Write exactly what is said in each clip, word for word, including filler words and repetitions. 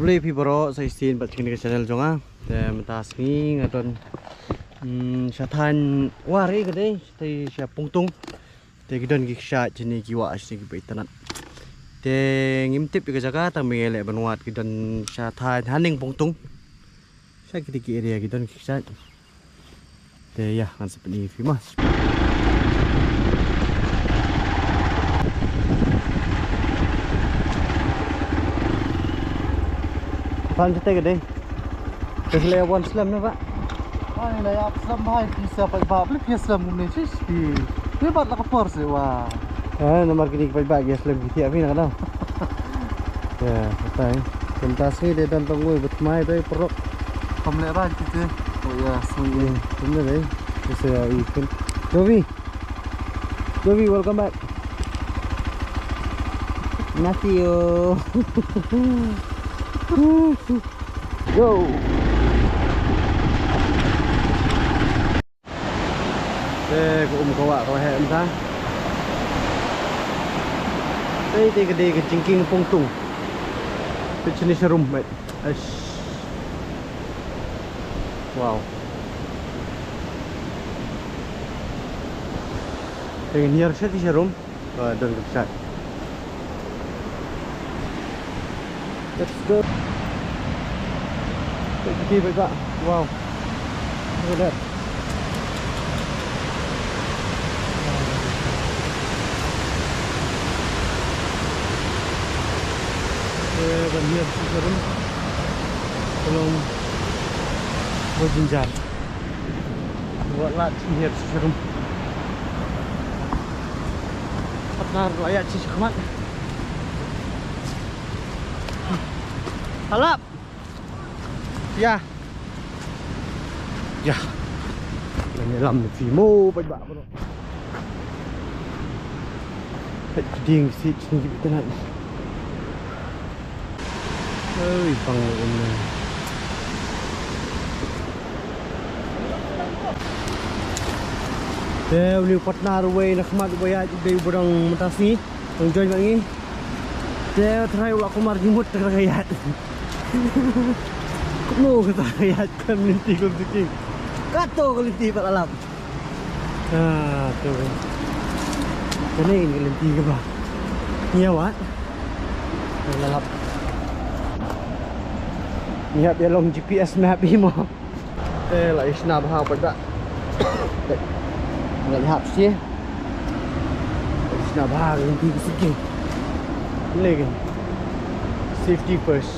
Khublei phi baroh sa shisien bad kane ka channel jong nga. Te mynta sngi nga don, mm, sha thaiñ Wari ka dei, te sha Pongtung. Te ki don ki kshaid shane, ki wah shane kiba itynnad. Te ngim tip ïa ka jaka, tang ba ngi leh ban wad ki don sha thaiñ haneng Pongtung. Sha kiti ki area ki don ki kshaid. Te ïa, ngan sa pyni ïa phi mo. Pan jete ka dei. Te shu la ïa wan slem ne ba? Ai, la ïa slem bha, phi sa paidbah, phi slem kumne, shish, phi. Phi bat la ka por se wa. Eh, namar kine ki paidbah ki slem ki thiah phi na ka daw. Ïa, katai. Kumta sngi te don tang ngui bad mai dei paralok. Kam leh rang kite. Oh ïa, sngi. Kumne dei. Kisa ïa i kun. Jovi. Jovi, welcome back. Matthew. Go. Te ka um ka wah ka wah heh mynta. Te te ka dei ka jingkieng Pongtung. Te shane sharum, mate. Aish. Wow. Te ngan hiar sha te sharum. Uh, don ka kshaid. Let's go. Take the cable back. Wow. Look at that. Eh, ban hiar sha sharum. Ka long ba jynjar. Wat lad sha hiar sha sharum. Partner, la ïaid sha shakhmat. Halap. Ïa. Ïa. Ïa, ïalam phi mo, paidbah baroh. Peit ki dieng sih, sih ki itynnad. Oi, pang lo um. Te uni u partner uwei na khmat uba ïaid, u dei uba dang mynta sngi, dang join bad ngi. Te u trai u la kumar jingmut te ka ïaid. Kumno kata ka ïaid, kan lynti kum siki. Kato ka lynti pat la lap. Ah, to. Kane ka lynti kaba ngi ïa wad. La lap. Ngi hap ïa long G P S map hi mo. Te la ïa shna bha pat da. La ïa hap shi. La ïa shna bha ka lynti ka siki. Lekin safety first.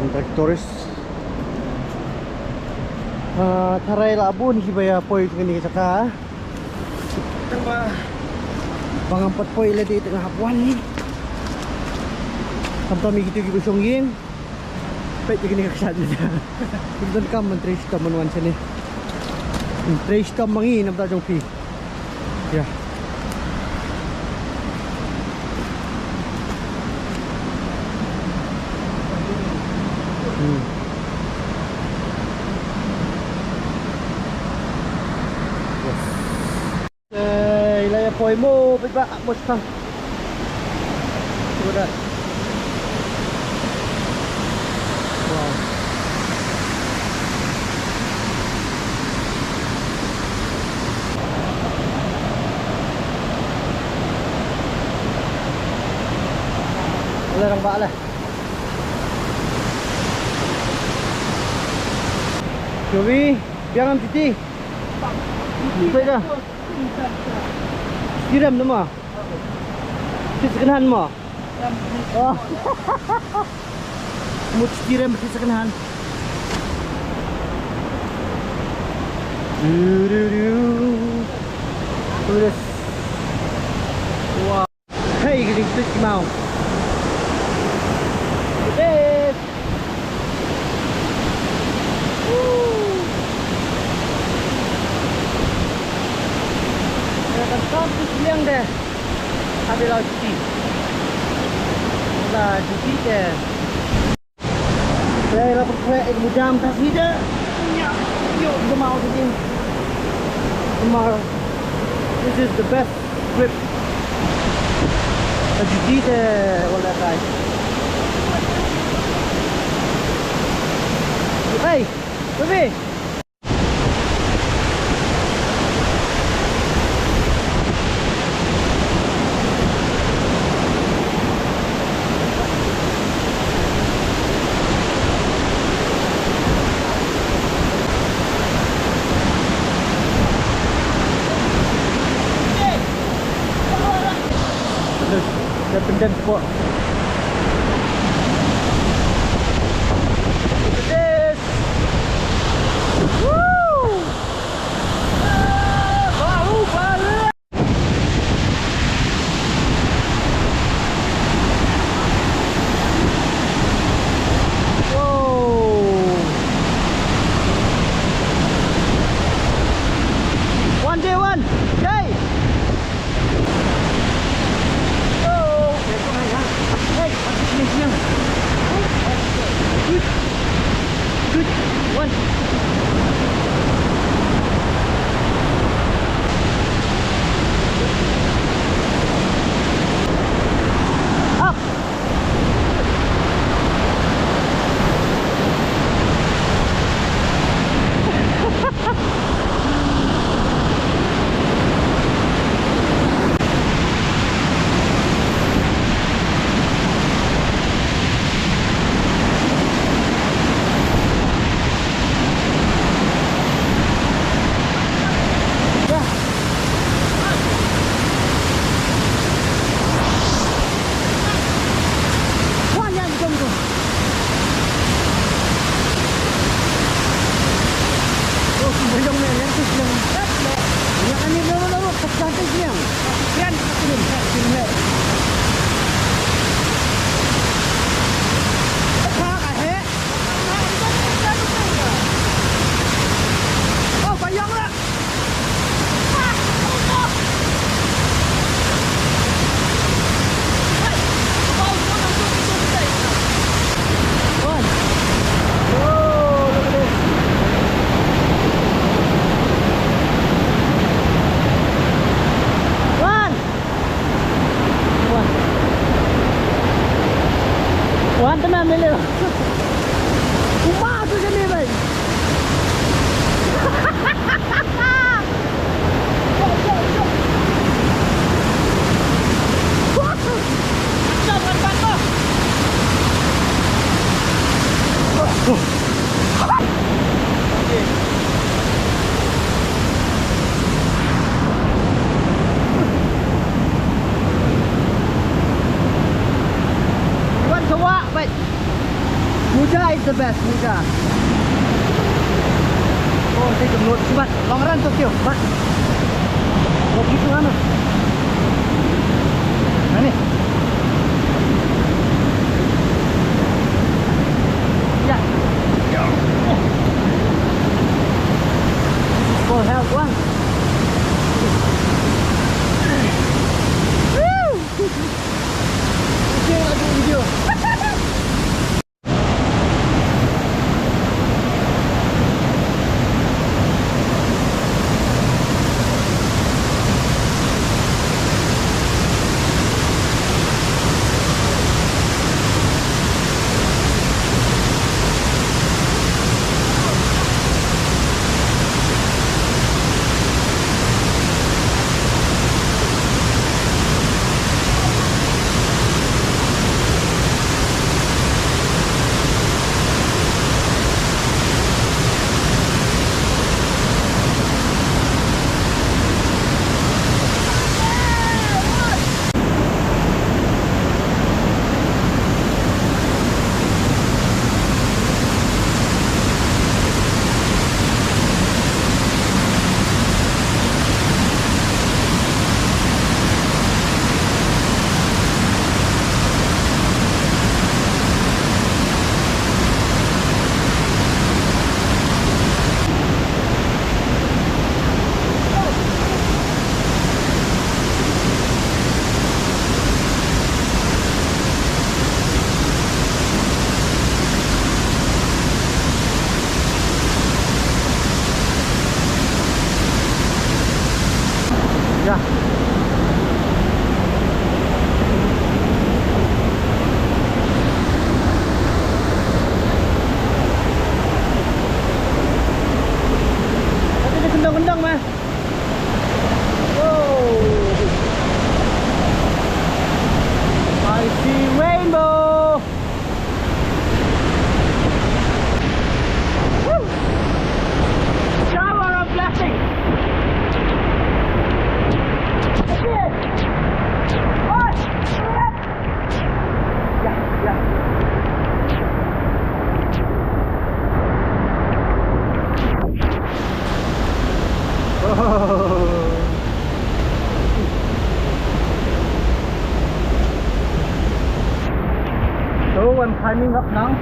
Untuk tourist. Ah, tharai la bun kiba ïa poi kane ka jaka. Tang ba, ba ngam pat poi lade te nga hap wan hi. Khamtam ïa kito kiba shong ïing. Peit ïa kane ka kshaid. Donkam ban trei shitom ban wan shane. Trei shitom ma ngi namar jong phi. Ïa. Hmm. Yes. Eh, i la ïa poi mo, peit ba, mo shkang. Look at that. Wow. Leh rangbah leh. Jovi, biang am titi. Peit da. Stirem nama. Second hand mo. Oh. Mut stirem second hand. Du, du, du. Look at this. Wow. Hey, getting fish now. Yes. Woo. Ïa, kan kam tu liang deh. Ada lau cuti. Lah cuti deh. Ïa, la pyrkhat ïa ka mujam ta sida. Ïa, ïa, jemau sini. Jemau. This is the best trip. Ka jiti te wala kai. Hey, Ruby. Dah pendam spot. Yes. Woo! Baru balik. Whoa. One day, one day. Oh. Hey, sini, sini. Good. Good. One. Up. Wan. Wan, tenang dulu. Uma tu sini, bhai. Wan, sawah, bhai. Muja is the best, Muja. Oh, take a note. Cepat, long run, Tokyo, cepat. Oh, gitu, anu. Ani. Ya. This is for help, Wan. Woo! Kucing lagi video. Timing up now.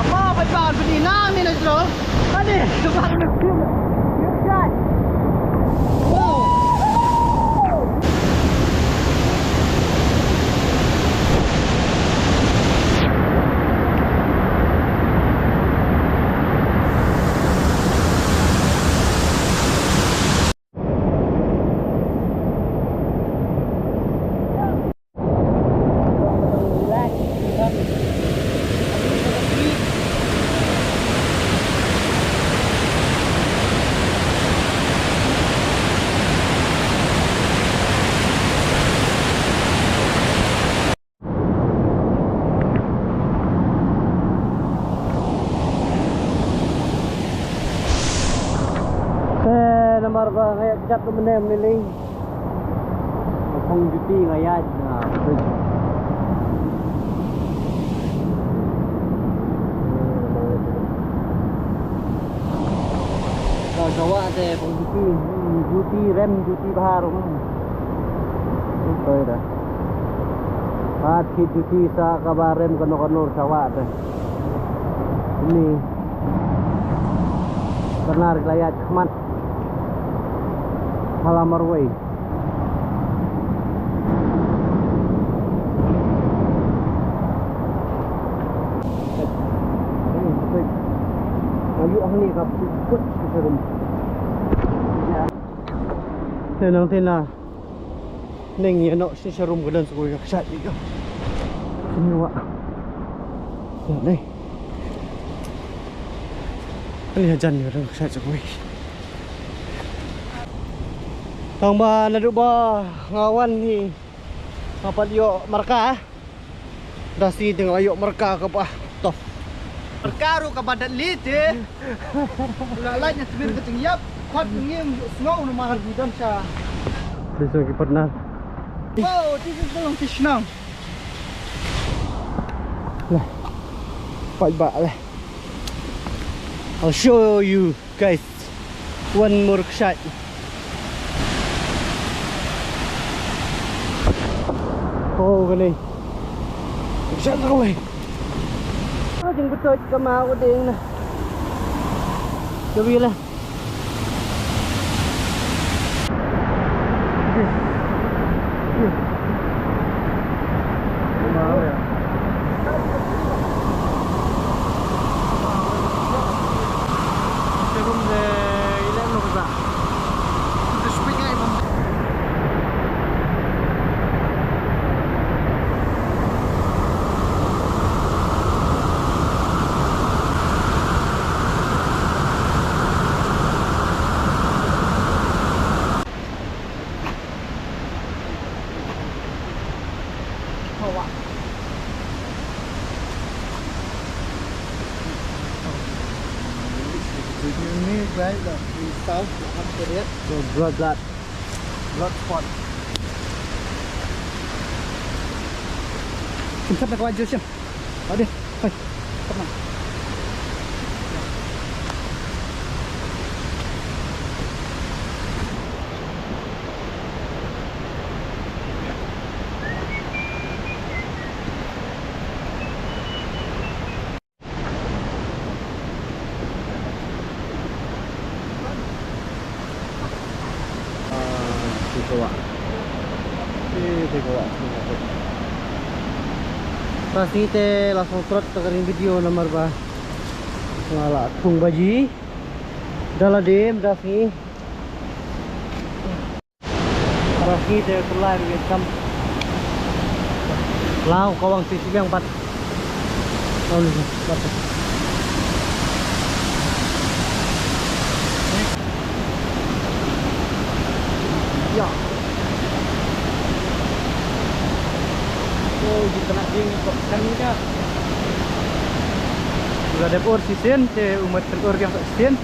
Apa ba ban bini nang ni na jro? Ani, sebab ni. Wow. Te namar ba nga ïa kjat tu mynne mynne lei. Phong juti nga ïa na. Ka sawa te phong juti, juti rem juti bahar. Ito ida. Hat ki juti sa kaba rem kano kano sawa te. Ni. Benar layat khmat. Hala marwei. Ayu ahli ka put serum. Tenang tenang. Ning ïa noh shisha rum ka don sa kawei ka kshaid ïa ka. Sini wa. Sa ni. Ani hajan ïa ka don ka kshaid sa kawei. Tang ba naduh ba nga wan hi nga pat ïoh marka. Da si dang la ïoh marka kaba tough. Marka ruh kaba dat li te. La lait na tbir ka jingïap. Khot ngi ym ïoh sngew namar ngi don sha. Dei song ki partner. Wow, this is the long fish now. Leh. Pat ba leh. I'll show you. Guys, one more shot. Oh, kane. Shot na kawei. Oh, jingbetot ka ma u ding na. Ka wi la. Ini guys, dah di south, hampir ya. So, blood, blood. Blood spot. Siyempre, nakuha dyan siya. Ade, hoy. Tama. Ah, ti kwah. Ti, ti kwah. Te sngi te la sngewtrot ka ring video namar ba nga la thung baji. Da la dem da sngi. Ra sngi te kulai ruh kam. Lau ka wang ti biang bat. Lau ni bat. Ya. Oh, kita nak ding kok kan ni dah. Udah dep ur shisien, te umat kan ur biang shisien.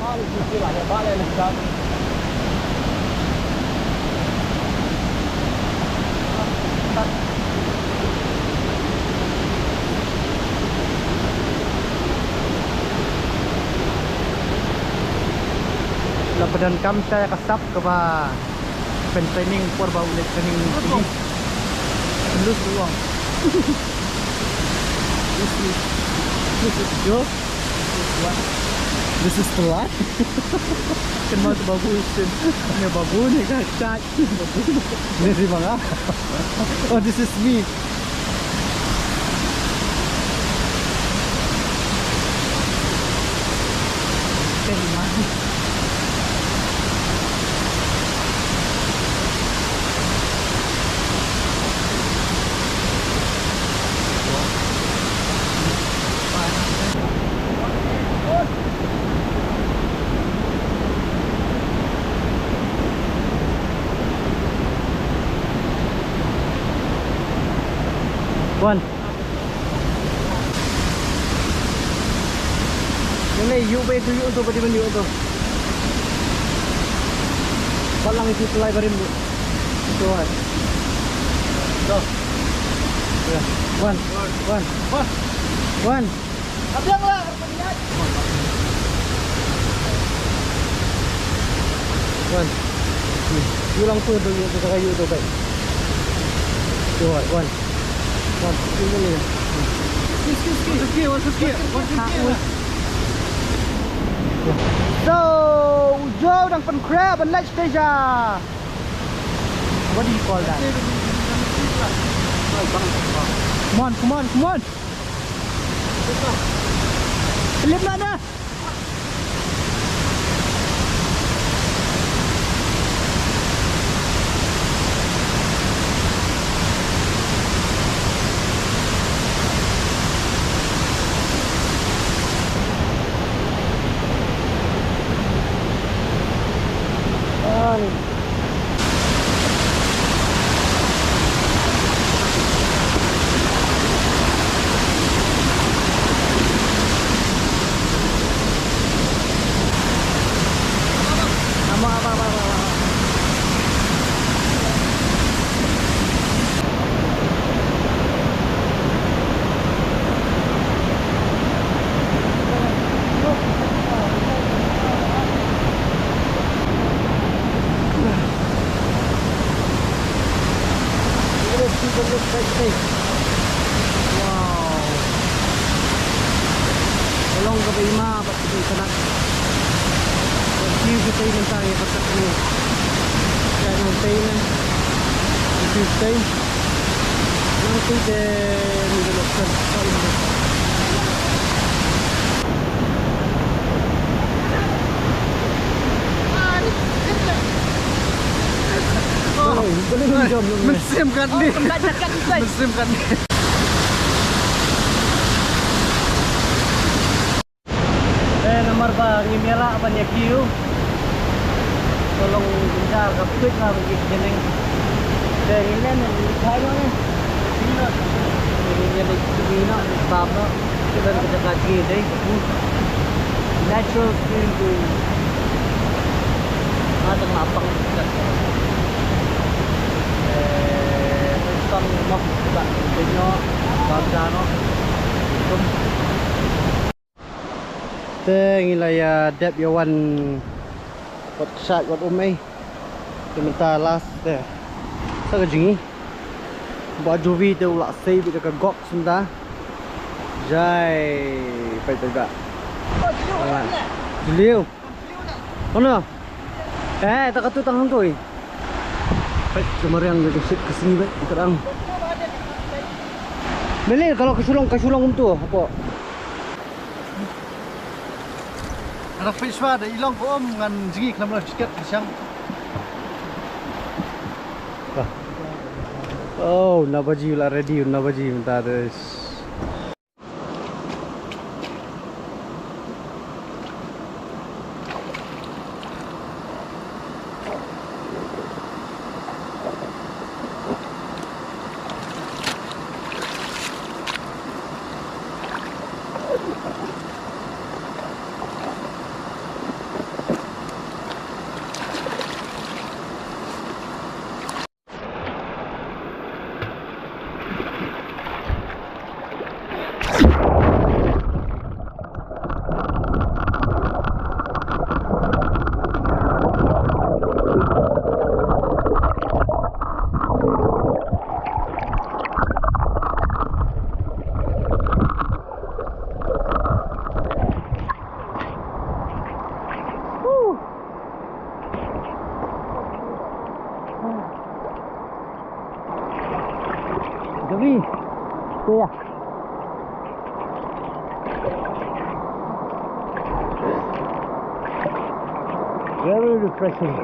La pyndonkam sha ka sap kaba pen training por ba u leit training. Lus uang. This is, this is Joe. This is what? This is the what? Kan mau babu isin. Ni babu ni kan cat. Ni si banga. Oh, this is me. Thank you, man. Wan. Nene, yu be tu, yu tu, pati ban yu tu. Palang itu pelai barim tu. Tu, wan. Tu. Ya. Wan. Wan. Wan. Wan. Abiang lah. Wan. Yu lang tu, tu, tu, tu, tu, tu, tu. Tu, wan. Wan, tu, tu, tu. Ski, ski, ski. Ski, ski, ski. So, u Joe dang pynkhraw ban leit stage. What do you call that? Come on, come on, come on. Slip na na. Wow. Ka long kaba ima bad kaba itynnat. Ka kiew ka tei mynta ïa ka kata kane. Ka nang tei ne. Ka kiew tei. Nang tei te. Mynsiem katne. Mynsiem katne. Eh, namar ba ngim ïaleh ban ïa kiew. Ka long bynta ka pit la ban ïa kiew. Te ngin len ngi thai noh ne. Ngin ïa leit kiew noh, bam noh. Kiban ka jaka jngi dei ka pu. Natural spring pool. Nga dang la pang. Eh, pang noh, bam noh, bam noh. Te ngi la ïa dep ïa wan wat kshaid wat um ei. Te mynta last te. Sa ka jngi. Ba Jovi te u la sei beit da ka gok mynta. Jai. Peit peit ba. Jylliew. Ono? Eh, ta katu tang hangtoi. Peit, ka mariang ka shit ka sngi beit ka dang. Mele, ka long ka shu long, ka shu long kumtu hapoh. Ngan peit shuwa da i long ka um ngan jngi khlem leh jaket ka shang. Bah. Oh, Nabaji la ready, Nabaji mynta de. Gabi. Kuya. Very refreshing.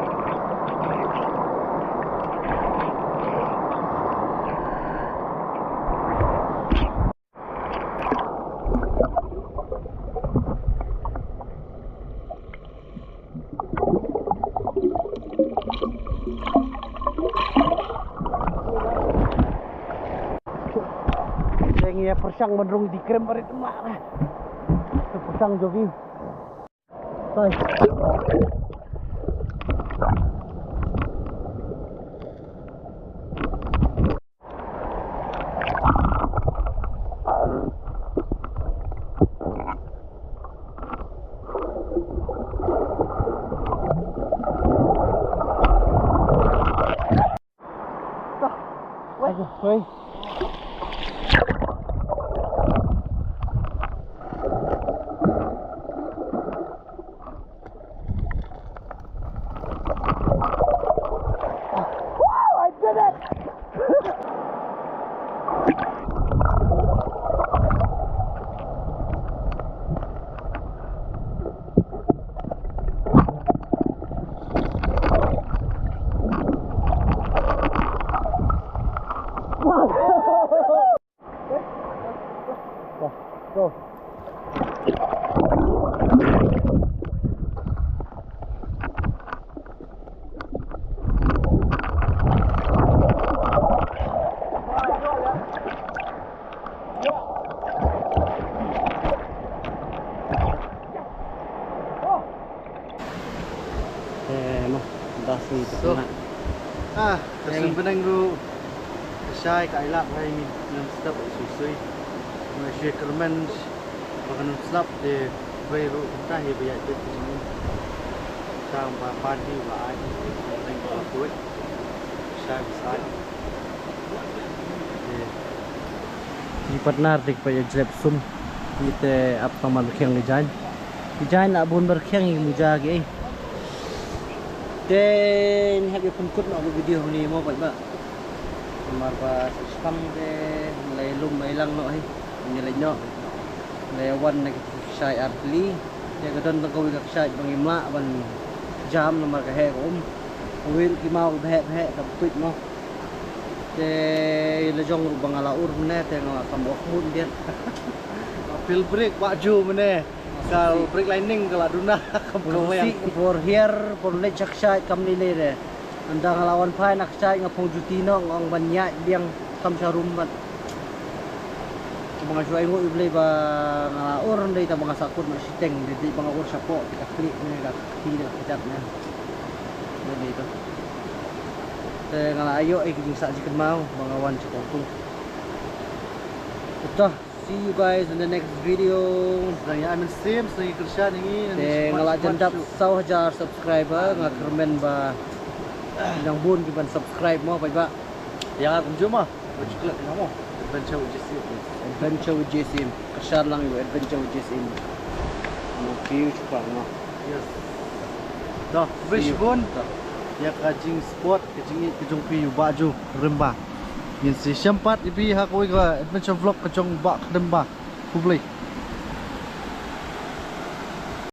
Teng ïa pyrshang ban rung di krem barit ma. Pyrshang jogi. Bye. Oi. Go. Eh, mo, das ni. So, ah, ka sien bneng ruh ka shai ka ailad ba ngi nym slap sui sui. Mo, shi kyrmen ba kan nym slap te, wei ruh kumta hi ba ïaid beit ka jingim. Tang ba pan hi ba ai bneng ba la tuid. Ka shai ba shai. Ki partner te ki peit ïa jrep sum. Ngi te ap tang ban khiang ki jaiñ. Ki jaiñ la bun ban khiang ïa ki muja ki ei. Te ngi hap ïa pynkut noh ka video hangne mo paidbah. Namar ba sa sdang te la ïalum la ïalang noh hi. Ngi leit noh. La ïawan na ki kshai artylli. Te ka don tang kawei ka kshai ba ngim lah ban jam namar ka heh ka um. Kawei ruh ki maw ki bheh bheh ka btuid mo. Te la jong ruh ba nga la ur mynne te nga la kam ok mut diat. Pil brake ba ju mynne. Ka brake lining ka la duna kam ka leng. Por hiar por leit sha kshai kam lei lei re. Ynda nga la wan phai na kshai nga phong juti noh nga ong ban ïaid biang kam sha rum bad. Ba nga shu ai nguh ïa U Blei ba nga la ur dei ta ba nga sahkut noh shiteng dei ba nga ur shapoh te ka khlieh ne ka kti ne ka kjat ne. Dei dei to. Te nga la ïoh ïa ki jingsah jingkynmaw ba nga wan sha Kongtung. Te to, see you guys in the next video. Sdang ïa mynsiem, sdang ïa kyrshan ïa ngi. Te nga la jan dap saw hajar subscriber, nga kyrmen ba dang bun ki ban subscribe mo paidbah. Ïa kumjuh mo. Ba ju klet nga mo. Adventure with J C M. Adventure with J C M. Kyrshan lang ïa u Adventure with J C M. Mo ki u shu klang mo. Yes. Dah, bri shibun. Ïa ka jingsupport, ka jingïeit ka jong phi u Bah Ju Rimba. Ngin sa ïashem pat ïa phi ha kawei ka adventure vlog ka jong Bah Rimba. Khublei.